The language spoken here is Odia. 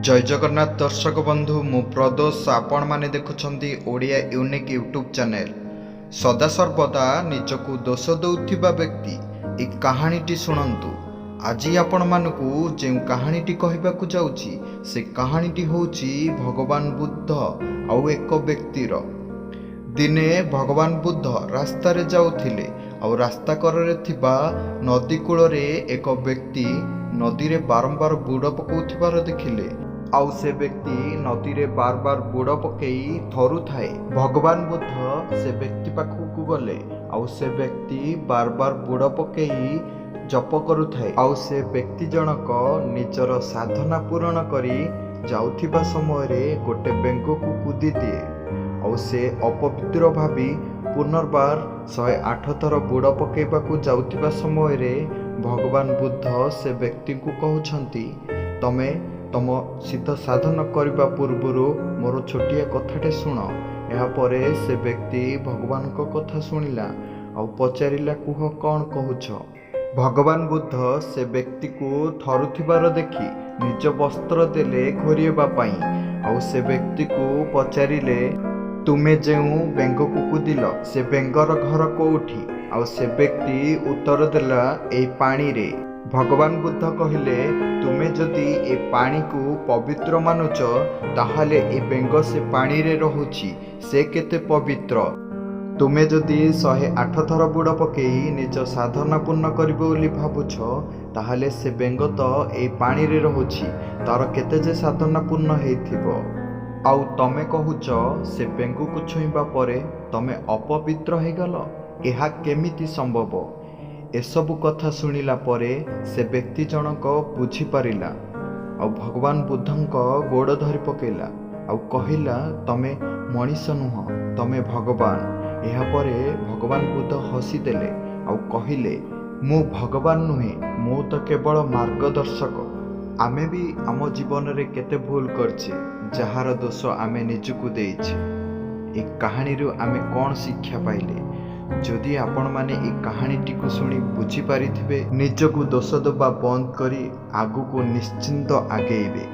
ଜୟ ଜଗନ୍ନାଥ ଦର୍ଶକ ବନ୍ଧୁ, ମୁଁ ପ୍ରଦୋଷ। ଆପଣମାନେ ଦେଖୁଛନ୍ତି ଓଡ଼ିଆ ୟୁନିକ୍ ୟୁଟ୍ୟୁବ୍ ଚ୍ୟାନେଲ୍। ସଦାସର୍ବଦା ନିଜକୁ ଦୋଷ ଦେଉଥିବା ବ୍ୟକ୍ତି, ଏ କାହାଣୀଟି ଶୁଣନ୍ତୁ। ଆଜି ଆପଣମାନଙ୍କୁ ଯେଉଁ କାହାଣୀଟି କହିବାକୁ ଯାଉଛି, ସେ କାହାଣୀଟି ହେଉଛି ଭଗବାନ ବୁଦ୍ଧ ଆଉ ଏକ ବ୍ୟକ୍ତିର। ଦିନେ ଭଗବାନ ବୁଦ୍ଧ ରାସ୍ତାରେ ଯାଉଥିଲେ ଆଉ ରାସ୍ତା କରରେ ଥିବା ନଦୀ କୂଳରେ ଏକ ବ୍ୟକ୍ତି ନଦୀରେ ବାରମ୍ବାର ବୁଡ଼ ପକାଉଥିବାର ଦେଖିଲେ। ଆଉ ସେ ବ୍ୟକ୍ତି ନଦୀରେ ବାର ବାର ବୁଡ଼ ପକେଇ ଥରୁଥାଏ। ଭଗବାନ ବୁଦ୍ଧ ସେ ବ୍ୟକ୍ତି ପାଖକୁ ଗଲେ ଆଉ ସେ ବ୍ୟକ୍ତି ବାର ବାର ବୁଡ଼ ପକେଇ ଜପ କରୁଥାଏ। ଆଉ ସେ ବ୍ୟକ୍ତି ଜଣକ ନିଜର ସାଧନା ପୂରଣ କରି ଯାଉଥିବା ସମୟରେ ଗୋଟେ ବେଙ୍ଗକୁ କୁଦି ଦିଏ ଆଉ ସେ ଅପବିତ୍ର ଭାବି ପୁନର୍ବାର 108 ଥର ବୁଡ଼ ପକାଇବାକୁ ଯାଉଥିବା ସମୟରେ ଭଗବାନ ବୁଦ୍ଧ ସେ ବ୍ୟକ୍ତିଙ୍କୁ କହୁଛନ୍ତି, ତମେ ତମ ସିଦ୍ଧ ସାଧନ କରିବା ପୂର୍ବରୁ ମୋର ଛୋଟିଆ କଥାଟେ ଶୁଣ। ଏହାପରେ ସେ ବ୍ୟକ୍ତି ଭଗବାନଙ୍କ କଥା ଶୁଣିଲା ଆଉ ପଚାରିଲା, କୁହ, କ'ଣ କହୁଛ? ଭଗବାନ ବୁଦ୍ଧ ସେ ବ୍ୟକ୍ତିକୁ ଥରୁଥିବାର ଦେଖି ନିଜ ବସ୍ତ୍ର ଦେଲେ ଘୋରିବା ପାଇଁ ଆଉ ସେ ବ୍ୟକ୍ତିକୁ ପଚାରିଲେ, ତୁମେ ଯେଉଁ ବେଙ୍ଗକୁ କୁଦିଲ, ସେ ବେଙ୍ଗର ଘର କୋଉଠି? ଆଉ ସେ ବ୍ୟକ୍ତି ଉତ୍ତର ଦେଲା, ଏଇ ପାଣିରେ। ଭଗବାନ ବୁଦ୍ଧ କହିଲେ, ତୁମେ ଯଦି ଏ ପାଣିକୁ ପବିତ୍ର ମାନୁଛ, ତାହେଲେ ଏ ବେଙ୍ଗ ସେ ପାଣିରେ ରହୁଛି, ସେ କେତେ ପବିତ୍ର? ତୁମେ ଯଦି 108 ଥର ବୁଡ଼ ପକେଇ ନିଜ ସାଧନା ପୂର୍ଣ୍ଣ କରିବ ବୋଲି ଭାବୁଛ, ତାହେଲେ ସେ ବେଙ୍ଗ ତ ଏଇ ପାଣିରେ ରହୁଛି, ତାର କେତେ ଯେ ସାଧନା ପୂର୍ଣ୍ଣ ହେଇଥିବ। ଆଉ ତମେ କହୁଛ ସେ ବେଙ୍ଗକୁ ଛୁଇଁବା ପରେ ତମେ ଅପବିତ୍ର ହେଇଗଲ, ଏହା କେମିତି ସମ୍ଭବ? ଏସବୁ କଥା ଶୁଣିଲା ପରେ ସେ ବ୍ୟକ୍ତି ଜଣକ ବୁଝିପାରିଲା ଆଉ ଭଗବାନ ବୁଦ୍ଧଙ୍କ ଗୋଡ଼ ଧରି ପକେଇଲା ଆଉ କହିଲା, ତମେ ମଣିଷ ନୁହଁ, ତମେ ଭଗବାନ। ଏହାପରେ ଭଗବାନ ବୁଦ୍ଧ ହସିଦେଲେ ଆଉ କହିଲେ, ମୁଁ ଭଗବାନ ନୁହେଁ, ମୁଁ ତ କେବଳ ମାର୍ଗଦର୍ଶକ। ଆମେ ବି ଆମ ଜୀବନରେ କେତେ ଭୁଲ କରିଛେ, ଯାହାର ଦୋଷ ଆମେ ନିଜକୁ ଦେଇଛେ। ଏ କାହାଣୀରୁ ଆମେ କ'ଣ ଶିକ୍ଷା ପାଇଲେ? ଯଦି ଆପଣମାନେ ଏ କାହାଣୀଟିକୁ ଶୁଣି ବୁଝିପାରିଥିବେ, ନିଜକୁ ଦୋଷ ଦେବା ବନ୍ଦ କରି ଆଗକୁ ନିଶ୍ଚିନ୍ତ ଆଗେଇବେ।